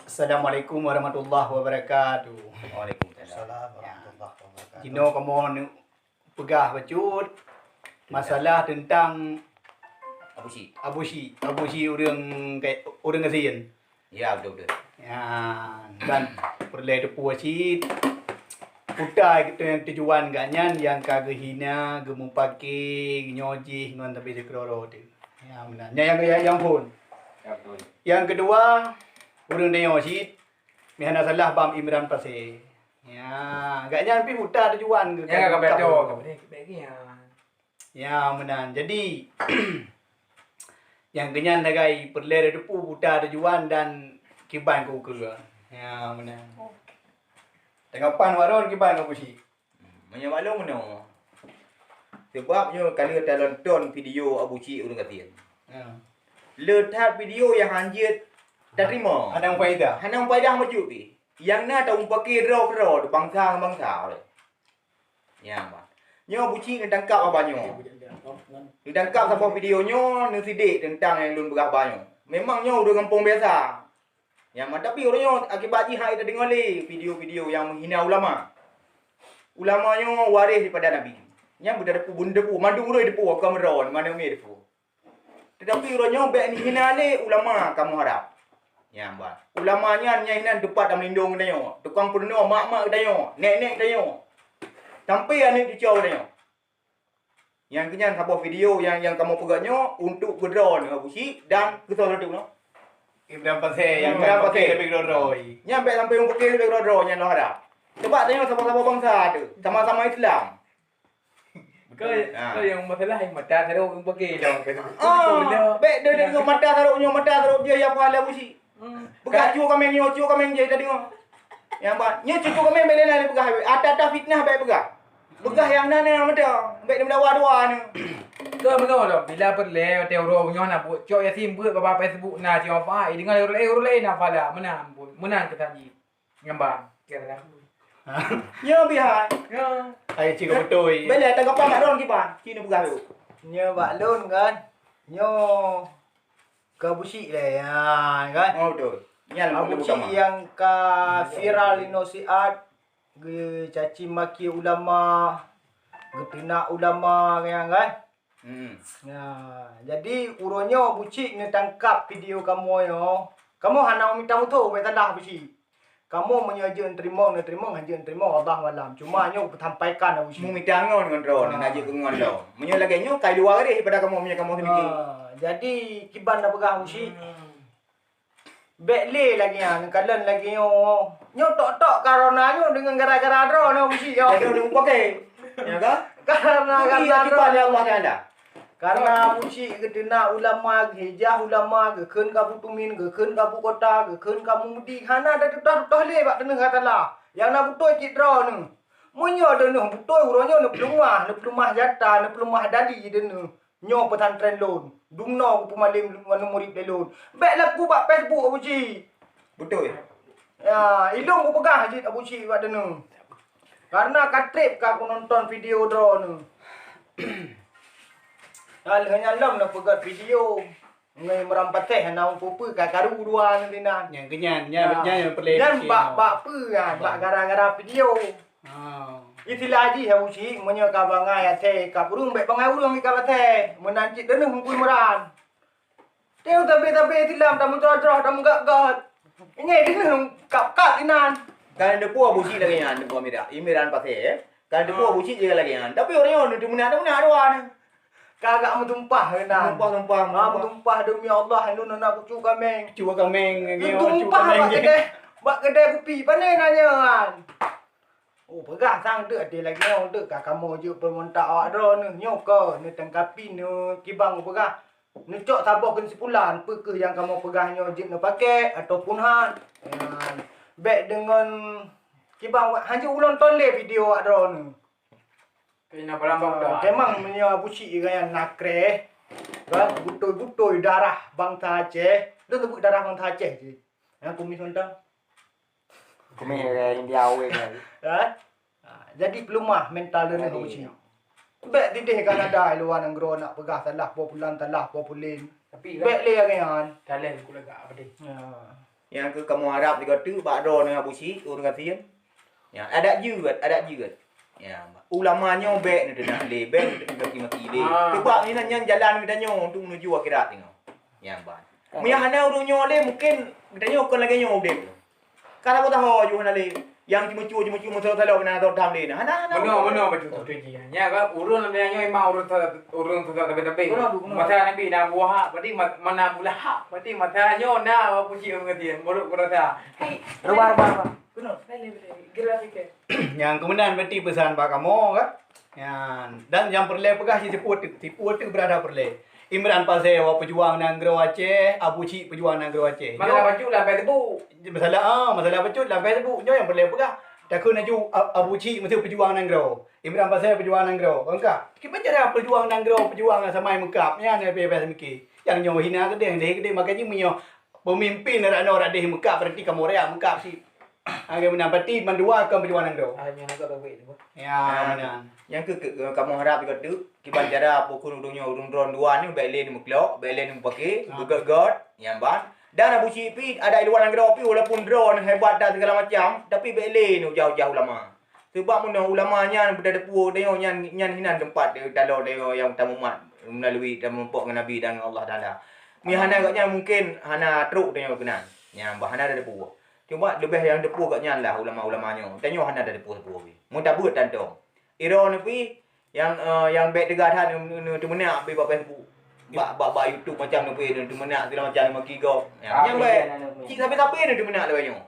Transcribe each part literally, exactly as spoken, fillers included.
Assalamualaikum warahmatullahi wabarakatuh. Waalaikumsalam. Assalamualaikum warahmatullahi wabarakatuh. Jinoe kamoe peugah bacut masalah teuntang Abu Syik. Abu Syik, Abu Syik ureuëng, ureuëng gasien. Ya, betul-betul. Ya, dan peureulée teupeu cit, peue nyang tujuan gobnyan nyang ka geuhina, geumupake, nyoe jih ngon sabe sikeuroro teuh. Ya, meunan. Nyan nyang, nyang, nyang phon. Ya, betul. Nyang keudua, ureuëng tanyoe cit, meuhana salah Bang Imran Pasé. Ya, gobnyan pih peue tujuan geuh. Ya, ka beutôi, ka beutôi, ka beutôi, ya. Ya, meunan. Jadi, nyang keunyan sagai peureulée teupeu peue tujuan dan kiban keu ukeue. Ya, meunan. Tanggapan Wak Ron kiban keu Abu Syik? Meunyoe Wak Ron meunoe. Sebab nyoe ka lheueh talonton video Abu Syik ureuëng gasien. Ya. Le that video nyang hanjeuet tateurimong. Hana mufaedah. Hana mufaedah bacut pih. Nyang na tamupake droe keudroe bansa ngon bansa. Ya, bah. Nyoe Abu Syik neutangkap haba nyoe. Neutangkap saboh video nyoe neusidek teuntang nyang lôn peugah haba nyoe. Memang nyoe ureuëng gampông biasa. Ya, bah, tapi ureuëng nyoe akibat jih hai tadeungoe lé video-video nyang meuhina ulama. Ulama nyoe waréh daripada Nabi. Nyang beuteupeue, beuteupeue, mandum ureuëng teupeu, ka meudroe, mandum ureuëng teupeu. Teutapi uroe nyoe bék neuhina lé ulama kamoe harab. Nyan ban. Ulama nyan, nyan inan teumpat tameulindong geutanyoe, tukang peurunoe mak-mak geutanyoe, nek-nek geutanyoe, sampoe aneuk cucoe geutanyoe. Nyang keunyan saboh video nyang, nyang kamoe peugah nyoe untuk keudroe nyoe Abu Syik dan keu soe leutup nyoe. Imran Pasé nyang Imran Pasé. Nyan bék sampoe nyang peuke leubeh keudroe-droe nyan lôn harab. Sebab tanyoe saboh-saboh bansa tu, sama-sama Islam. Kau, kau nyang masalah mata sarok nyang pakai dah. Ah, bèk deuh deungon mata sarok nyoe, mata sarok jih nyang pahala busi. Peugah cue kaméng nyoe, cue kaméng jih tadi nyoe. Nyang ba, nyoe cue kaméng bèk lé na peugah. Ata-ata fitnah bèk peugah. Peugah nyang na nyang meuda, bèk meudawa dua nyoe. Kau meunoe lom, bila peureulèe watèe uroe nyoe na buet cok Yasin beuet bak Facebook na cok apa, deungon ureueng laén na pahala, meunan ampôn, meunan keusaji. Nyan ban, kira dah. Nyoe bihai. Hai cik beutôi. Bela tanggapan mak lôn kiban, cik ni peugah tu. Nyoe bak lôn kan. Nyoe keu Abu Syik lé, ya kan. Oh betul. Nyan Abu Syik nyang ka viral inoe siat, geucaci maki ulama, geuteunak ulama nyan kan. Hmm. Nah, jadi uroe nyoe Abu Syik neutangkap video kamoe nyoe. Kamoe hana mita muto, bèk salah Abu Syik. Kamoe meunyoe jeuet neuteurimong, neuteurimong, han jeuet neuteurimong, Allahu alam. Cuma nyoe peusampaikan Abu Syik. Meumita ngon, ngon droe, na jeuet keu ngon droe. Meunyoe lagèe nyoe, kai luwa gadeh daripada kamoe, meunyoe kamoe seumiki. Ah, jadi kiban na peugah Abu Syik. Hmm. Bèk lé lagèe nyan, neukalon lagèe nyoe. Nyoe tok-tok karena nyoe deungon gara-gara droeneuh Abu Syik nyoe. Jadi ureueng pakai. Ya kan? Karena, karena droeneuh Allah Taala. Karena Abu Syik geuteunak ulama, geuhijah ulama, geukheun ka Abu Tumin, geukheun ka Abu Kota, geukheun ka Abu Mudi. Hana tatutoh-tutoh lé bak teuneuk ka salah. Nyang na beutôi cit droeneuh. Meunyoe droeneuh beutôi uroe nyoe neupeuleumah, neupeuleumah jata, neupeuleumah dali droeneuh. Nyoe pesantren lôn, dumnoe geupeumalém ngon murit lé lôn. Bèk laku bak Facebook Abu Syik. Beutôi. Ya, ilôn kupeugah jeuet Abu Syik bak droeneuh. Karena ka trép ka kunonton video droeneuh. Lheueh nyan lom neupeugöt video. Ngon Imran Pasé hana peue-peue ka karu dua nyan sinan. Nyang keunyan, nyan, nyan nyang peureulèe. Nyan bak, bak peue nyan, bak gara-gara video. Oh. Istilah jih Abu Syik, meunyoe ka bangai asèe kap ureueng, bèk bangai ureueng ikap asèe. Meunan cit droeneuh Teungku Imran. Teuh tabé-tabé silam, tameutroh-troh, tameugat-gat. Nyan droeneuh kap-kap inan. Kan teupeue Abu Syik lagèe nyan, Teungku Amira. Imran Pasé, eh. Kan teupeue Abu Syik jih lagèe nyan. Tapi ureueng nyoe teumeuna-meuna dua nyoe. Ka agak meutumpah keunan. Meutumpah, meutumpah. Ah, meutumpah, demi Allah, lôn hana kucue kaméng. Cue kaméng, cue kaméng. Meutumpah bak keudè, bak keudè kupi, pane na nyan. Oh, peugah sang deuk até lagèe nyoe, deuk ka kamoe jeuet peumeuntak awak droeneuh nyoe keu neutangkapi, neukibang peugah. Neucok saboh keusimpulan, peu kheueh nyang kamoe peugah nyoe jeuet neupakèk ataupun han. Nyan, bèk deungon kibang, hanjeuet ulôn ton lé video awak droeneuh. Keunan barang bang dah. Memang meunyoe Abu Syik nyan na kreh, kan, beutôi-beutôi darah bansa Aceh. Lôn sebut darah bansa Aceh cit. Nyang kumis mantong. Kumis India awé kan. Kan? Ha, jadi peuleumah mental droeneuh Abu Syik. Bèk sidéh Kanada, luwa nanggroe nak peugah salah po pulan, salah po pulen. Tapi bèk lé lagèe nyan. Talent ku lagak apa deh. Ya. Nyang keuh kamoe harab sigoe teuk bak droeneuh Abu Syik ureueng gasien. Ya, adat jeuet, adat jeuet. Ya, ulama nyoe bèk neuteunak lé, bèk neuteunak maki-maki lé. Ah. Sebab nyan, nyan jalan geutanyoe untuk menuju akhirat nyoe. Nyang ban. Meunyo hana ureueng nyoe lé, mungkin geutanyoe kon lagèe nyoe udép. Ka saboh taho ju hana lé. Nyang ceumeucue-ceumeucue meuseulok-seulok na saboh tham lé na. Hana, hana. Meunoe, meunoe bacut tu ji. Nya kan ureueng lam dunia nyoe memang ureueng sa-, ureueng sesat tapi-tapi. Masa Nabi na Abu Wahab, berarti ma-, mana Abu Lahab, berarti masa nyoe na Abu Syik ureueng gasien. Menurut kurasa. Ruba, ruba, ruba. Nyang keumeunang berarti peusan bak kamoe kan. Nyan. Dan nyang peureulèe peugah cit sipue teuk, sipue teuk beurada peureulèe. Imran Pasè wak peujuang nanggroe Aceh, Abu Syik peujuang nanggroe Aceh. Masalah bacut lam Facebook. Masalah, ah, masalah bacut lam Facebook. Nyoe nyang peureulèe peugah. Takheun laju A-, Abu Syik meusti peujuang nanggroe. Imran Pasè peujuang nanggroe. Kon ka? Kiban cara peujuang nanggroe, peujuang nyang sama meukab. Nyan nyang payah-payah mike. Nyang nyoe hina keudeh, deh keudeh. Makajih meunyoe peumimpin rak noe rak deh meukab, berarti kamoe raya meukab cit. Agak meunan, berarti mandua kon peujuang nanggroe. Ah, nyan agak baik tu. Ya, meunan. Nyang keu, keu, kamoe harab juga tu, kiban cara pokon ureueng nyoe, ureueng droeneuh dua nyoe, bèk lé neumeuklok, bèk lé neumeupaké, beugöt-göt, nyang ban. Dan Abu Syik pih, adat di luwa nanggroe pih, walaupun droeneuh hebat dan segala macam, tapi bèk lé neujauh-jauh ulama. Sebab meunoe ulama nyan beuteupeue tanyoe nyan, nyan hinan teumpat taloe tanyoe nyang tamumat meulalu tamuphom ngon Nabi dan Allah Taala. Meunyo hana gobnyan mungken hana trok tanyoe keunan. Nyan bah hana teupeue. Cuma leubeh nyang teupeue gobnyan lah ulama-ulama nyoe. Tanyoe hana teupeue-peue pih. Meutabeuet tantong. Droeneuh pih nyang, eh, nyang bèk teuga that neu-, neu-, neuteumeunak pih bak Facebook. Bak, bak, bak YouTube macam neu pih neuteumeunak segala macam neu maki gob. Nyan bèk. Cit sabe-sabe neuteumeunak lagèe nyoe.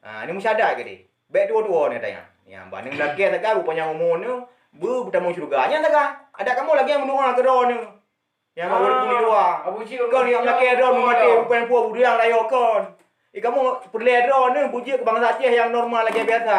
Ha, neumeusadat keudeh. Bèk tuwo-tuwo nyan tanyong. Nyang bah neumeulakèe sagai beupanyang umu neuh, beu beutamong syeuruga. Nyan sagai. Adak kamoe lagèe meudoa keu droeneuh. Nyang bah ureueng di luwa. Kon nyang meulakèe droeneuh meumaté beupeue-peue buduyang rayeuk kon. Di kamoe peureulèe droeneuh beujeuet keu bansa Aceh nyang normal lagèe biasa.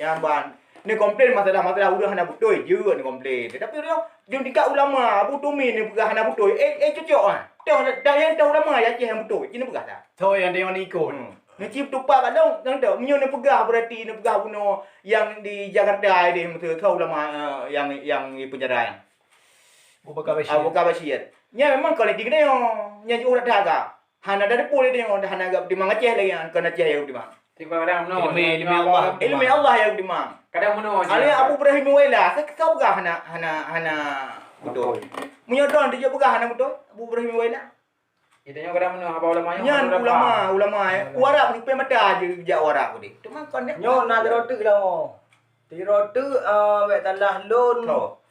Nyang ban neukomplain masalah-masalah ureueng hana beutôi jeuet neukomplain. Tetapi ureueng di tingkat ulama, Abu Tumi neupeugah hana beutôi. Eh, eh cocok ah. Toh dan nyang toh ulama Aceh nyang beutôi. Ci neupeugah dah. Toh nyang teunyong ikot. Hmm. Neuci tupat bak lôn, nyang tu, meunyoe neupeugah berarti neupeugah bunoe nyang di Jakarta deh, meuteukah ulama, eh, nyang, nyang di penjara nyan. Abu Bakar Bashir. Abu Bakar Bashir. Nyan memang kualiti geutanyoe, nyan jiôh that-that ka. Hana tateupeue lé tanyoe, hana geutimang Aceh lagèe nyan, kon Aceh nyang geutimang. Ilmu, ilmu Allah. Ilmu Allah nyang geutimang. Kadang meunoe. Alèh Abu Ibrahim Wela, saya peugah hana, hana, hana beutôi. Meunyoe droeneuh teupeugah hana beutôi, Abu Ibrahim Wela. Geutanyoe kadang meunoe haba ulama nyoe. Nyan ulama, ulama, eh. Ulama. Warak peuleupah mata jih jak warak udeh. Teuma kon deh. Nyoe na sidroe teuk lah, oh. Sidroe teuk, eh, bèk salah lôn.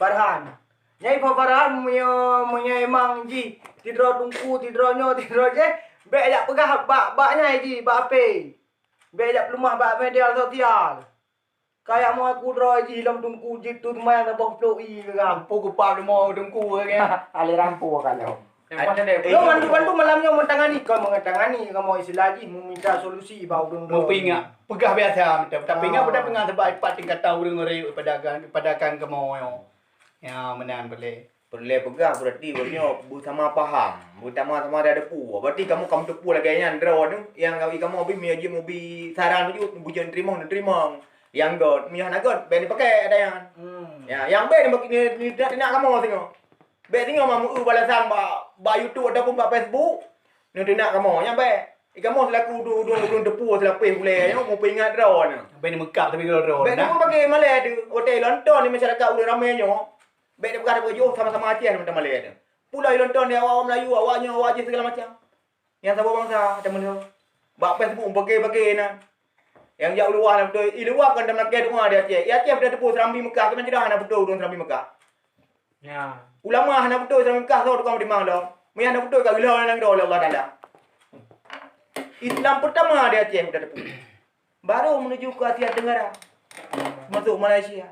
Farhan. Nyai Fa-, Farhan meunyoe, meunyoe memang jih sidroe teungku, sidroe nyoe, sidroe jih, bèk jak peugah bak, bak nyai jih, bak ape. Bèk jak peuleumah bak media sosial. Kayak mau aku droe jih lom teungku jih tu teuma saboh plôk ie keu gam. Pu geupap leumo teungku ke? Alé rampu ka lom. Nyang mana deh? Lo mantu-mantu malam nyoe meutangani, kon meutangani kamoe istilah jih meminta solusi bak ureueng droe. Meupeuingat, peugah biasa mantap. Tapi ingat, ah, peugah, peugah sebab pat tingkatan ureueng-ureueng pada kan, pada kan kamoe nyoe. Ya, meunan boleh. Peureulèe peugah, berarti gobnyoe beusama paham, beusama-sama tateupeue. Berarti kamoe ka meuteupeue lagèe nyan droeneuh, nyang kamoe bri, meunyo jeuet meubi saran bacut, beujeuet neuteurimong, neuteurimong. Nyang göt, meunyo hana göt, bèk neupaké ata nyan. Hmm. Ya, nyang bèk neupaké, neu-, neu-, neunak kamoe singoh. Bèk singoh meueu balasan bak, bak YouTube ataupun bak Facebook, neuteunak kamoe, nyan bèk. Kamoe selaku ureueng, ureueng, ureueng teupeue seulapéh ulèe nyoe, meupeuingat droeneuh. Bèk neumeukab tapi droe-droe. Bèk neupaké malèe teuh, watèe nonton di masyarakat ureueng ramè nyoe. Bèk tapeugah-tapeugah jih, oh, sama-sama Aceh, sama-sama lé tu. Pula ilôn ton di awak-awak Melayu, awak nyoe, awak jih segala macam. Nyang saboh bansa, teuma nyoe. Bak Facebook, bage-bage na. Nyang jak u luwa hana beutôi. I luwa kon teuma lakèe doa di Aceh. I Aceh peudah teupeue Serambi Mekah, keunan cit hana beutôi ureueng Serambi Mekah. Ya. Ulama hana beutôi Serambi Mekah, soe tukang timang lom. Meunyo hana beutôi, ka geulhôi nanggroe lé Allah Taala. Islam pertama di Aceh peudah teupeue. Baru menuju ke Asia Tenggara, masuk Malaysia.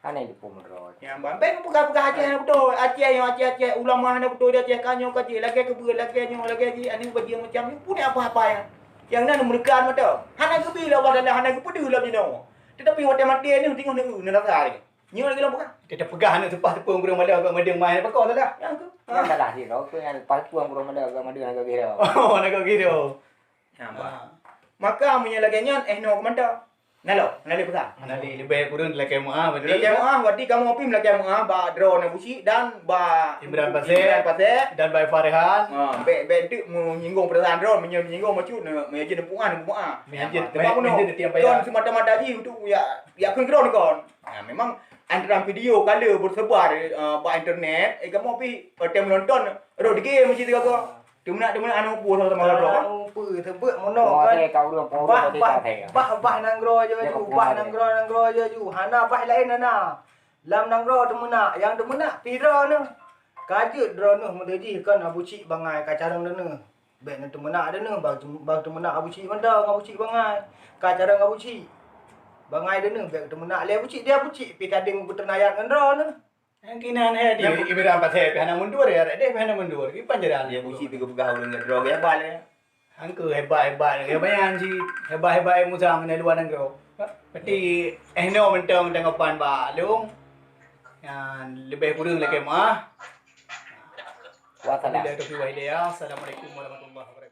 Hana jipeumeudroe. Nyang ban, bèk peugah-peugah Aceh hana beutôi. Aceh nyoe, Aceh, Aceh, ulama hana beutôi di Aceh, ka nyoe ka jih, lagèe keubeue, lagèe nyoe, lagèe jih, aneuk bajeueng macam nyoe, pun apa-apa nyan. Nyang na meureuka mata. Hana geubi lé Allah Taala, hana geupeudeuh lom jinoe. Tetapi watèe maté nyoe, teungoh neu-, neurasa lé. Nyoe lagèe lôn peugah. Kita peugah aneuk seupah teupeue ureueng bala agak meudeueng mai, apa kau salah? Nyang tu. Nyang salah sidroe, peue nyan leupah teupeue ureueng bala agak meudeueng agak giro. Oh, agak giro. Nampak? Ha. Maka meunyoe lagèe nyan, eh, noe keu mata. Nalo, nalo pesan. Nali lebih kurang lakèe meu'ah, berarti. Lakèe meu'ah, berarti kamoe pih lakèe meu'ah bak droeneuh Abusyik dan bak Imran Pasek. Imran Pasek. Dan bak Farhan. Ha, bèk, bèk deuek menyinggung perasaan droeneuh, meunyoe menyinggung maksud neuh, meunyoe jeuet neupeugah, neupeugah. Meunyoe jeuet, sebab meunyoe, meunyoe jeuet tiang payah. Kon semata-mata jih untuk ya, ya kheun droeneuh kon. Ha, memang antara video kala bersebar, eh, bak internet, eh, kamoe pih, eh, tem menonton, rot dege meucit tiga go. Teumeunak-teumeunak aneuk mupu sama-sama keudroe. Aneuk mupu, teubeuet meunoe kan. Bah, bah, bah, bah nanggroe jaju, bah nanggroe, nanggroe jaju. Hana bah laén hana. Lam nanggroe teumeunak, nyang teumeunak pih droeneuh. Ka jeuet droeneuh meudeh jih kon Abusyik bangai ka carông droeneuh. Bèk neuteumeunak droeneuh, bah, bah teumeunak Abusyik mantong, Abusyik bangai. Ka carông Abusyik. Bangai droeneuh, bèk teumeunak lé Abusyik, di Abusyik pih tadeng beuteunayat ngon droeneuh. Nyang kinan hai di Imran Pasek pih hana mundur ya, deh pih hana mundur. Kiban jalan. Ya, Abusyik pih geupeugah ulôn ngon droe ya bal ya. Angkeu hebat-hebat ya banyak si hebat-hebat musang di luar nanggroe. Berarti eh no mentong tanggapan bak lôn. Yang lebih kurang lakèe meu'ah. Wassalam. Wabillahi taufiq wal hidayah. Assalamualaikum warahmatullahi wabarakatuh.